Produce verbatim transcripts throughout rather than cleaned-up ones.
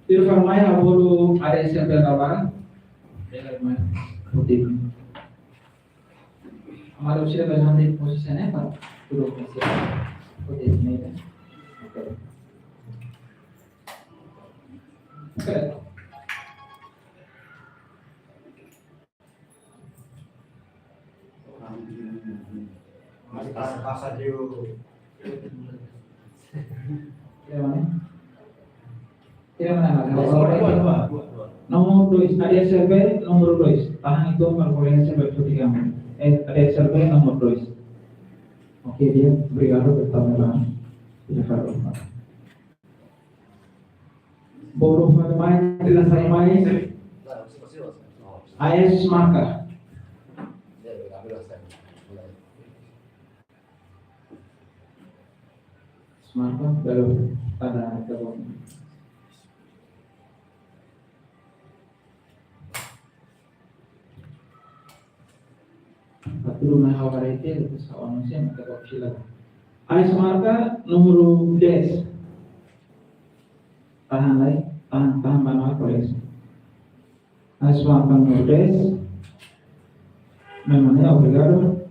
Tuir fali mai ha'u bolu A D S L B labarik. Putih. Amar usir bel hande posisi ne'e para tudu posisi. Putih ne'e. Oke. Oke. Mas pasa, pasa dulu. Kira mana? Kira mana? Dua, dua, dua, dua. Nomor dois, A D S L B nomor dois. Tahan itu para boleh saya berpikir kamu. Eh, A D S L B nomor dois. Oke, di'ak, obrigadu, pertama. Tidak ada. Bolu fali mai, fila fali mai. A S Marka. Marka, belum ada, belum. Atu mai ha'u haree tiha, depois ha'u anuncia, maka kau fila. A S Marka númeru dez. Tahan lai, tahan, tahan ba nau kolega. A S Marka númeru dez. Memang ya, obrigadu.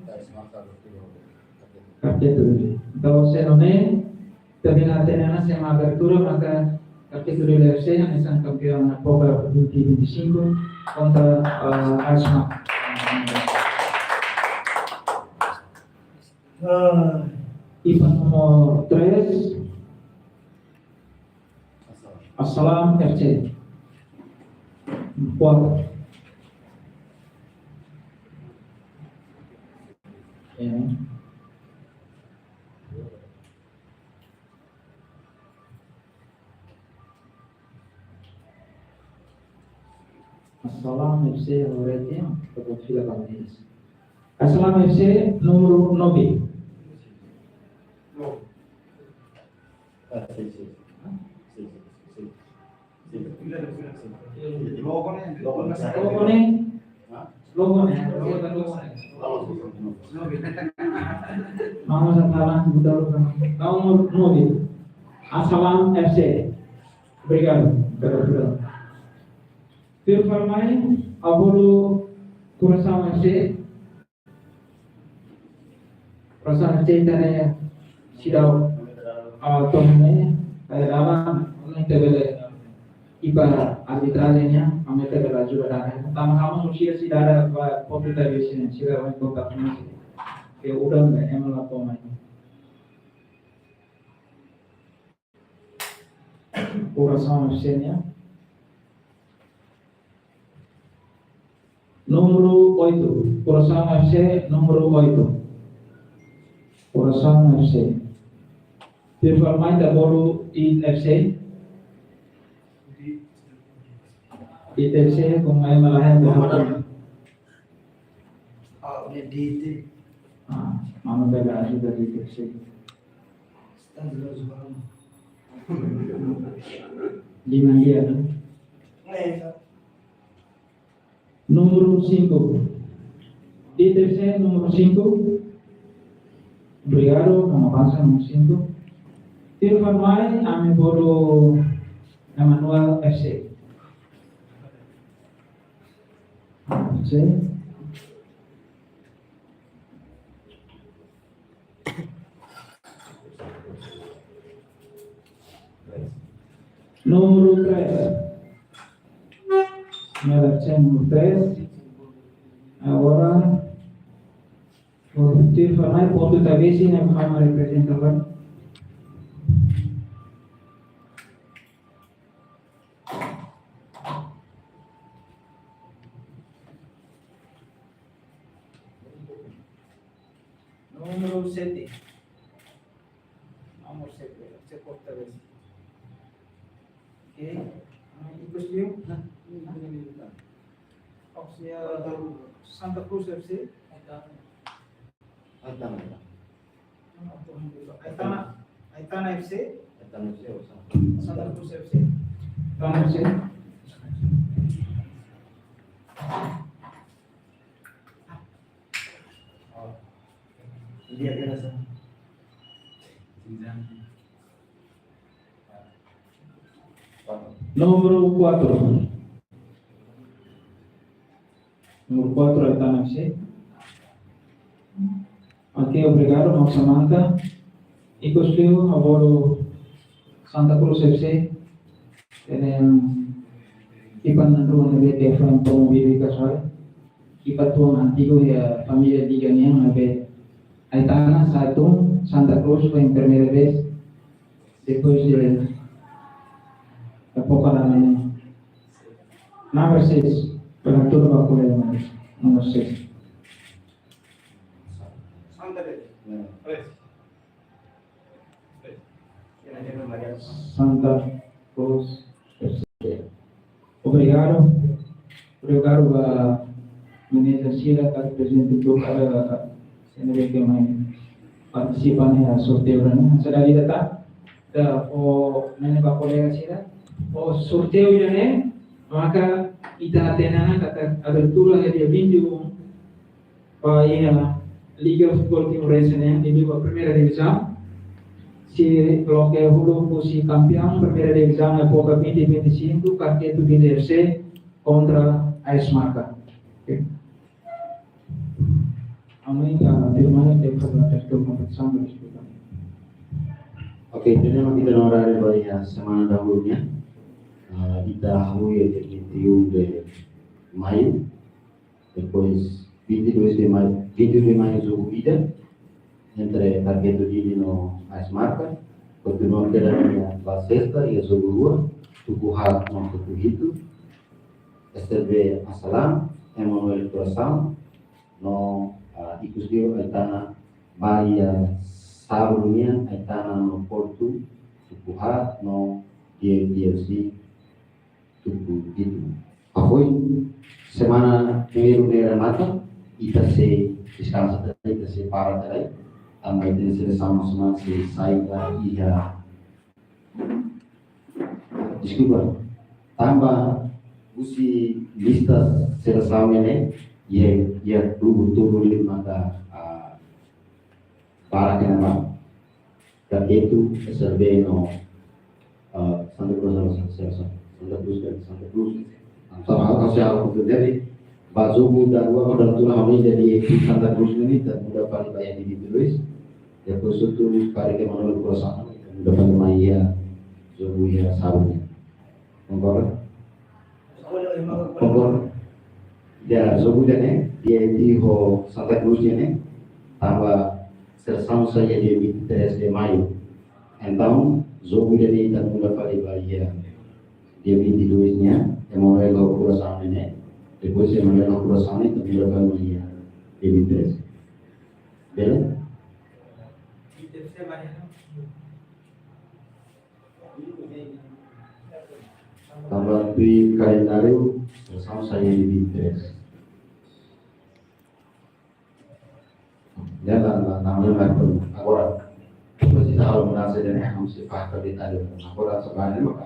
Kapten tudo. Entaun, se nune'e, ita-nia atu-nia sema abertura, maka Kapten tudo F C, hanesan kampiaun na Poga vinte vinte e cinco, kontra, eh, A S Marka. Ah, ekipa nomor três, Assalam F C. Kuat. Ya. Assalam F C, agora tem, eu vou fila para eles. Assalam F C, número nove. Ah, sim, sim. Sim, sim, sim. Sim. Logo ne'e, logo ne'e. Logo ne'e. Hah? Logo ne'e, logo ne'e, logo ne'e. Vamos a falar de Nomor nove. Assalam F C. Obrigadu. Obrigadu, obrigadu. Tuir fali mai, ha'u bolu Kurasaun F C. Kurasaun F C ita-nia seidauk, ah, to'o ne'e, eh, dalam, ne'e ita bele iha arbitrajen nian, ami ita bele ajuda dada. Tanba ha'u mós sira seidauk ba pontu tabesi nian, sira wa'in kontak mai. Ke udan be, ema la toma. Kurasaun F C nian. Número oito. Kurasaun F C, número oito. Kurasaun F C. Tuir fali mai ita bolu Dite F C. Dite F C, kong mai malahan. Ah, ne'e Dite. Ah, mama bela ajuda Dite F C. Di mana dia, no? Número cinco. Dite F C, número cinco. Obrigadu, kama pasa número cinco. Tuir fali mai, ami bolu Emanuel F C. F C. Número três. Número três. Agora, vou ter para mais ponto talvez, né? Vamos representar agora. Número sete. Número sete, se corta vez. Ok. Ah, e depois eu? Oxia Santa Cruz F C. Aitana, Aitana. Aitana, Aitana F C. Aitana F C, o Santa Cruz F C. Aitana F C. Dia kena sa. Númeru quatro. Númeru quatro, Aitana F C. Ok, obrigadu, maun Samanta. Ikus liu, ha'u bolu Santa Cruz F C, ida-ne'e ekipa na'in-rua ne'ebé ke foin promovidu iha Kasuari. Ekipa tuan antigu iha família Liga nian, ne'ebé Aitana sa'e tun Santa Cruz foin primeira vez, depois de époka da ne'e. Number six, abertura ba kolega, númeru seis. Santa Cruz F C. Obrigadu. Obrigadu ba manager sira, ka prezidente do kada sira ne'ebé ke mai partisipa iha sorteiu ne'e. Sira ida tan, ita fó mane ba kolega sira. Sorteiu ida-ne'e maka ita hatene ona katak abertura iha dia vinte e um ba iha Liga Futeból Timorense nian, iha primeira divizaun. Sei loke uluk husi kampiaun primeira divizaun iha époka vinte vinte e cinco, Karketu vinte F C kontra AS Marca. Ok. Ami, ah, firmanya ke pada tertutup kompetisi, terus kita. Ok, ida-ne'e mak ita-nia oráriu ba iha semana dahuluk nian. Ah, ita hahú iha dia vinte e um de Maio. Depois, vinte e dois de Maio, vinte e um de Maio jogu ida entre Karketu Dili no AS Marca. Kontinua kedas ba sesta iha jogu rua, Tuku Haat no Tuku Hitu. S T B Asalam, Emanuel Kurasaun, no, ah, ikus liu Aitana ba iha sábadu nian, Aitana no Portu, Tuku Haat no D F C, Tuku Hitu. Hafoin semana primeiru ne'e remata, ita sei deskansa tiha lai, ita sei para tiha lai. Tanba ita-nia selesaun nasionál sei sai ba iha, deskulpa, tanba husi lista selesaun ne'e, iha, iha grupu tolu ne'e maka, ah, para kena ba. Karketu, S R B no, ah, Santa Cruz, Santa Cruz, Santa Cruz, Santa Cruz. Entaun, ha'u, ha'u sei halo konfirma de'it, ba jogu daruak, ba abertura ha'u-nia ida di Santa Cruz ne'e, ita muda fali ba iha dia vinte e dois. Depois outro, karik Emanuel Kurasaun, ita muda fali mai iha jogu iha sábadu. Konkorda? Konkorda. Ya, jogu ida-ne'e, D F C ho Santa Cruz ne'e, tanba selesaun sai iha dia vinte e três de Maio. Entaun, jogu ida-ne'e ita muda fali ba iha dia vinte e dois nian, Emanuel ho Kurasaun ne'e. Depois Emanuel ho Kurasaun ne'e, ita muda fali ba iha dia vinte e três. Bele? Tanba tuir kalendáriu, selesaun sai iha dia vinte e três. Ya, la, la, la, la, la, agora, depois de halo mudansa ida-ne'e, ami sei fó detallu. Agora, sabar ne'e maka.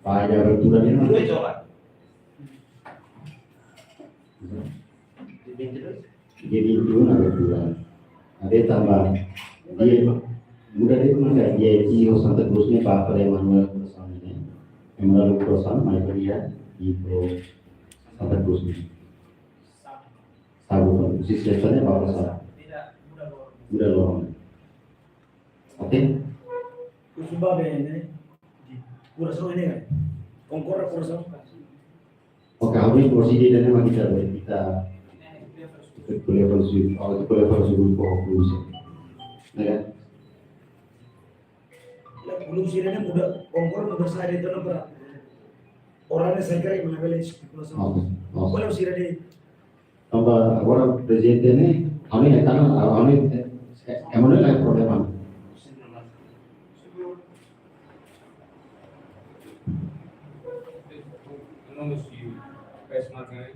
Ba iha abertura ne'e, maka. Dia vinte e dois? Dia vinte e um abertura. Entaun tanba dia muda de'it maka dia iha Santa Cruz ne'e ba fali Emanuel Kurasaun ne'e. Emanuel Kurasaun mai ba iha Santa Cruz ne'e. Sábadu, husi sesta ne'e ba fali sábadu. Muda loron. Ok? Husu ba ne'e, Kurasaun ne'e kan? Konkorda Kurasaun? Ok, ha'u-nia proposta ida-ne'e mak ita, ita, ita ko'alia fali husi, oh, ita ko'alia fali husi grupu ho Kurasaun. Ya kan? La, belum sira ne'e muda, konkorda muda sai de'it ona para. Orang ne'e sai kira mana bele husi Kurasaun. Ok, ok. Belum sira de'it. Tanba agora prezidente ne'e, ha'u-nia Aitana, ha'u-nia, eh, eh, Emanuel la iha problema. Não, mas se parece mais, né?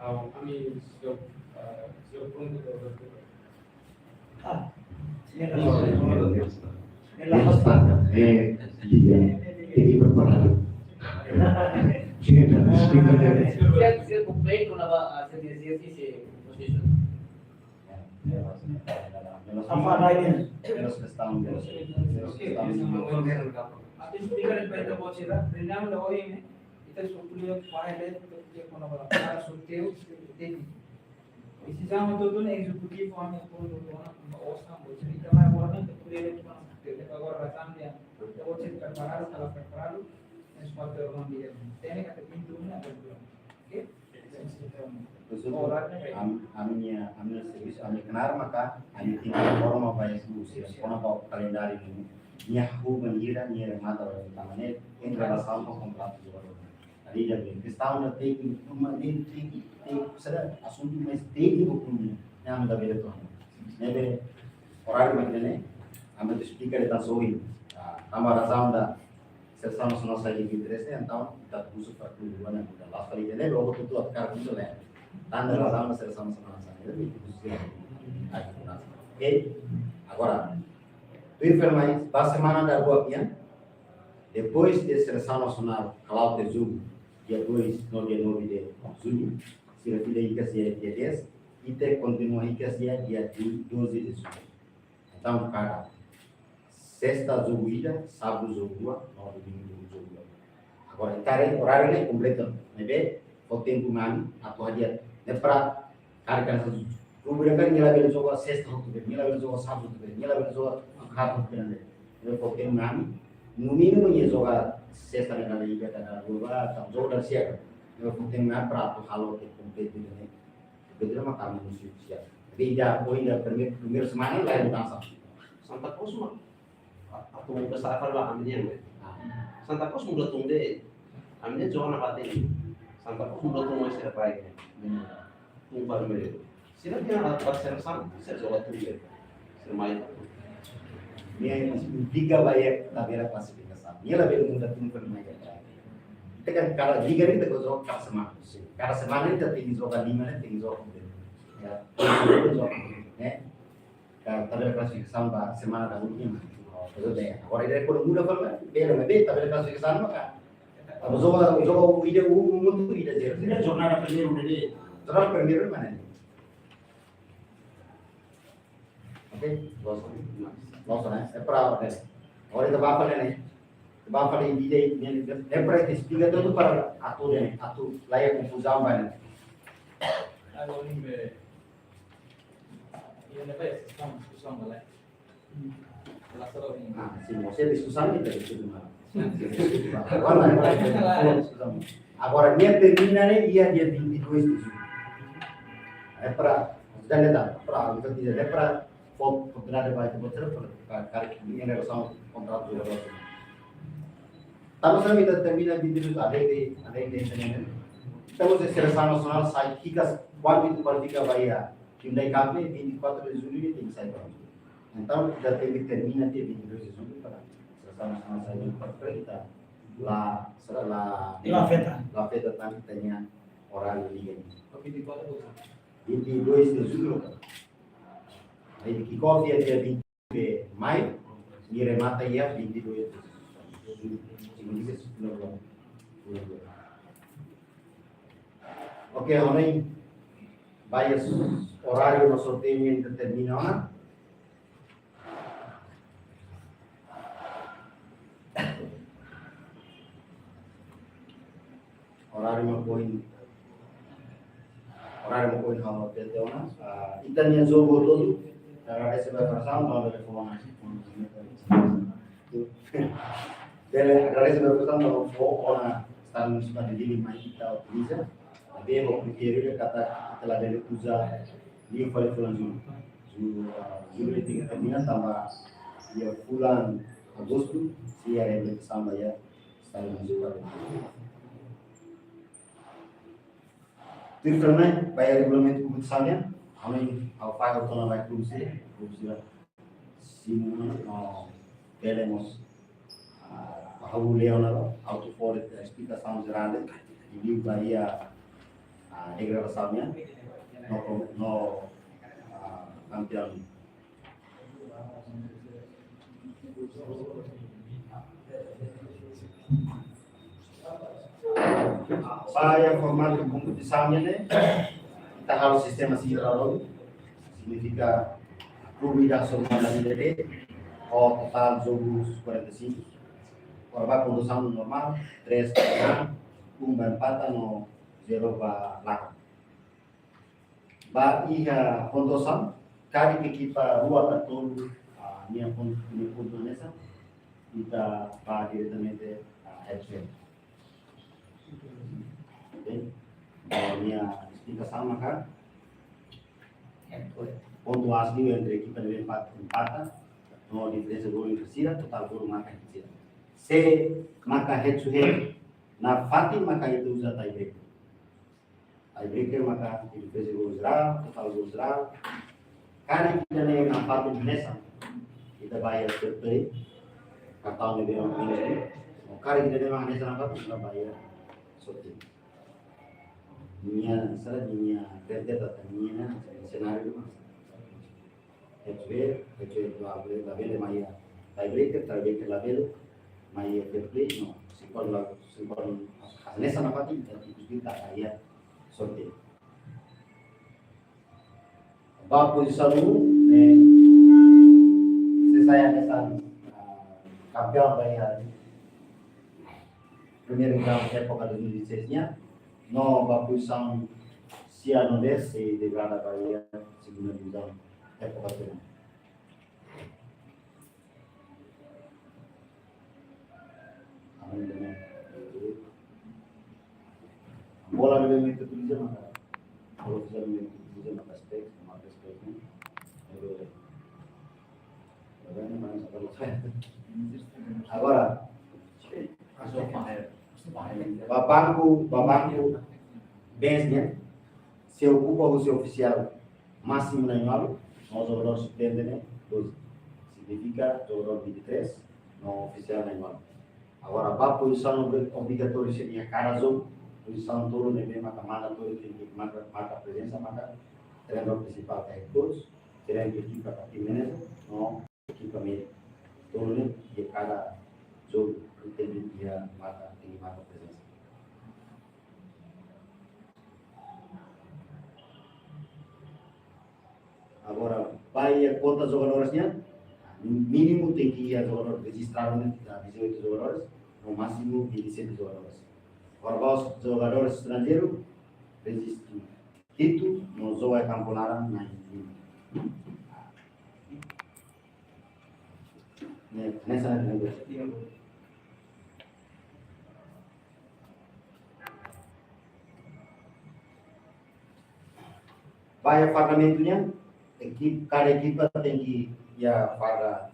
Ah, a mim, se eu, ah, se eu pronto, eu vou. Ah, ya está. Eh, iya, ini preparado. Iya, dan speaker dari. Siap, siap, komplain, kenapa, ah, saya tidak siap sih, si position? Apa adanya? Menos kestang, menos kestang. Esplika de'it ba ita-boot sira, reuniaun ida ohin ne'e, ita só ko'alia, ko'alia, ko'alia kona-ba para sorteiu, tékniku. Desizaun hotu-hotu ne'e ezekutivu, ami hotu-hotu ona, kona-ba osan, boot sira, ita mai agora ne'e, ita ko'alia de'it kona-ba sorteiu, ita agora razaun dehan, ita-boot sira preparadu, ka la preparadu, ne'e suporte orang dia. Tene katak pintu ne'e abertu. Oke? Profesór, ami, ami-nia, ami-nia servisu, ami-nia knaar maka, ami tenke informa ba iha sira, kona-ba kalendáriu ne'e, nia hahú bainhira, nia remata ba iha tanba ne'e, em relação ao contrato de valor. Ida-ne'e, kestaun tékniku, uma, ne'e, tékniku, tékniku, sira asuntu mais tékniku, ne'e, ami labele to'o. Ne'ebé, oráriu mak ne'e, ami esplika de'it tan ohin, ah, tanba razaun ida, Selesaun Nasionál sai dia vinte e três ne'e, entaun, ita husu para klube ne'e, ita la fali ne'e, logo tutu atu kaer klube ne'e. Tanba razaun ida Selesaun Nasionál sai dia vinte e três ne'e. Oke? Agora, tuir firme, ba semana ida rua nian, depois de Selesaun Nasionál hala'o jogu, dia dois, no dia nove de junho, sira fila hikas iha dia dez, ita kontinua hikas iha dia doze de junho. Entaun, kada sesta jogu ida, sábadu jogu rua, no domingu jogu rua. Agora, ita haree oráriu ne'e kompletu, ne'ebé fó tempu mai ami atu hadi'a, ne'e para karik hanesan klube ida karik nia labele joga sesta hotu be, nia labele joga sábadu hotu be, nia labele joga ahad hotu be, ne'ebé fó tempu mai ami, no mínimu nia joga sesta ne'e dala ida ka dala rua, tanba jogu dala sia ka, ne'ebé fó tempu mai ami para atu halo timu kompletu ne'e. Betul maka ami musti siap. Tapi ida, oh, ida primeiru, primeiru semana la mudansa. Santa Cruz mak atu muda safar ba ami-nian, eh. Ah. Santa Cruz muda tun de'it. Ami-nian joga iha fatin. Santa Cruz muda tun mai sira pai. Hmm. Tun primeiru. Sira dehan atu ba selesaun, sira joga tun de'it. Sira mai. Nia esplika ba iha tabela klasifikasaun. Nia labele muda tun primeiru. Ita kan kada liga ne'e ita joga kada semana. Kada semana ita tenke joga lima ne'e, tenke joga kompletu. Ya. Joga kompletu, ne'e. Ka tabela klasifikasaun ba semana dahulunyan. Betul ya. Agora ida kuandu muda fali, bele, maibé tabela klasifikasaun maka. Atu joga, joga ida um, um, um, ida zero. Ida jornada primeiru ne'e. Jornada primeiru mana ne'e? Oke, loos. Loos, ne'e? É para, ne'e? Agora ita ba fali ne'e. Ita ba fali ida, ne'e, ne'e para esplika tudu para atu, ne'e, atu la iha konfuzaun ba ne'e. Agora ne'e. Ida ne'ebé, diskusaun, diskusaun, bele. Ah, sin, maibé diskusaun ita diskute malu. Agora, agora, diskusaun. Agora, nia termina ne'e, iha dia vinte e dois de junho. É para, já lhe dá, para, então, é para, fó oportunidade ba ita-boot sira, para, para, para, em relação ao contrato de jogador. Tanba sá mak ita termina vinte e dois, além de, além de, ne'e, ne'e. Entaun, se Selesaun Nasionál sai, fica, kuandu ita kualifika ba iha Hyundai Cup ne'e, vinte e quatro de julho ne'e tenke sai prontu. Entaun, ita tenke termina tiha vinte e dois de junho para Selesaun Nasionál sai vinte e quatro para ita la, sira la, la afeta. La afeta tanba ita-nia oráriu liga ne'e. Vinte e dois de julho, kan? Aí, kick off iha dia vinte de maio, i remata iha vinte e dois de junho. Oke, ha'u hanoin ba iha oráriu no sorteiu ne'e determina ona. Oráriu mak ohin, oráriu mak ohin ha'u hatete ona. Ah, ita-nia jogu hotu-hotu, ita agradese ba federasaun, ba telefone. Bele, agradese ba federasaun, ba fó ona Estádiu Munisipál de Dili mai ita utiliza. Maibé ho kritériu katak ita labele uza liu fali fulan Jullu. Jullu, ah, Jullu ne'e tenke termina tanba iha fulan Agostu, sei iha reabilitasaun ba iha Estádiu Munisipál. Tuir firme, ba iha regulamentu kompetisaun nian, ami, ha'u fahe hotu ona ba iha klube sira, klube sira. Simu, no, bele mós, ah, ba ha'u Leonardo, ha'u atu fó de'it esplikasaun jerál de'it, liuliu ba iha, ah, degradasaun nian, no, no, ah, kampeaun. Ba iha formatu kompetisaun ne'e, ita halo sistema sira rua, signifika klube ida hasoru manda ida de'it, ho totál jogu kuarenta e sinku. Agora ba pontuasaun normál, três ba, um ba empata no zero ba lakon. Ba iha pontuasaun, karik ekipa rua ka tolu, ah, nia pon-, nia pontu hanesan, ita ba diretamente, ah, head to head. Oke? Entaun, nia esplikasaun maka pontu asli entre ekipa ne'ebé empat-, empata, no diferensa gol entre sira, totál gol marka entre sira. Se maka head to head, nafatin maka ita uza tiebreaker. Tiebreaker maka diferensa gol jerál, totál gol jerál. Karik ida-ne'e nafatin hanesan, ita ba iha fair play, kartaun ne'ebé menus de'it. Karik ida-ne'e mak hanesan nafatin, ita ba iha sorteio. Nia, sala nia, berde ta nia, senáriu mak. Head to head, head to head labele, labele mai iha tiebreaker, tiebreaker labele mai iha fair play, no. Se kuandu la, se kuandu hanesan nafatin, ita ikus de'it taka iha sorteio. Ba pozisaun um, eh, se sai hanesan, ah, kampiaun ba iha primeiru round époka dois mil e dezasseis nian, no ba pozisaun sia no dez sei degrada ba iha segunda divizaun époka tuirmai. Bola ne'ebé mak ita utiliza maka, bola ofisiál ne'ebé mak ita utiliza maka Specs, maka Specs ne'e. Agora, ba banku, ba banku bens nian, se okupa husi ofisiál másimu na'in-ualu, no jogadór suplente ne'e doze. Signifika jogadór vinte e três, no ofisiál na'in-ualu. Agora, ba pozisaun obri-, obrigatóriu sira iha kada jogu, pozisaun tolu ne'ebé maka mandatóriu tenke marka, marka prezensa, maka treinadór prinsipál ka head coach, treinadór ekipa ka team manager, no ekipa médika. Tolu ne'e iha kada jogu tenke iha marka, tenke marka prezensa. Agora, ba iha kuota jogadores nian, mínimu tenke iha jogadór rejistradu ne'e, ah, dezoito jogadores, no másimu vinte e sete jogadores. Agora, ba jogadór estranjeiru, rejistu hitu, no joga iha kampu laran na'in-lima. Ne'e, hanesan ne'e. Ba iha fardamentu nian, ekip-, kada ekipa tenke iha farda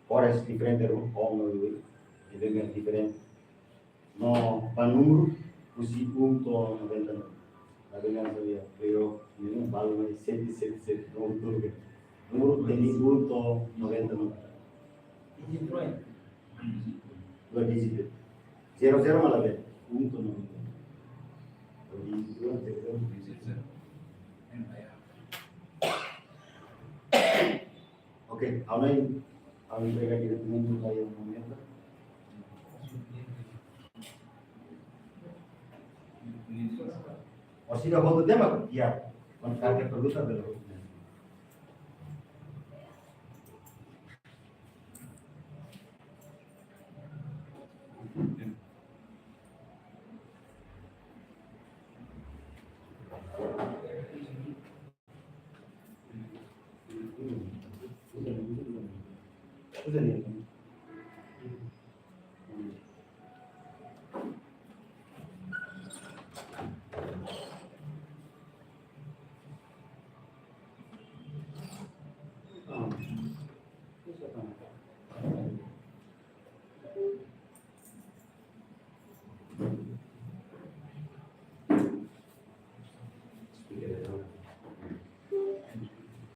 kores diferente, rum, om, diferente. No ba númeru, husi um to'o noventa e nove. Labele hanesan iha playoff, ne'e balu mai sete, sete, sete, no betul ke. Númeru tenke um to'o noventa e nove. Dua díjitu. Zero, zero mak labele. Um to'o noventa e nove. Dua díjitu, zero, zero. Oke, ha'u-nia, ha'u-nia entrega diretamente ba iha momentu. Ó sira hotu tema, ya. Kualkér pergunta, bele.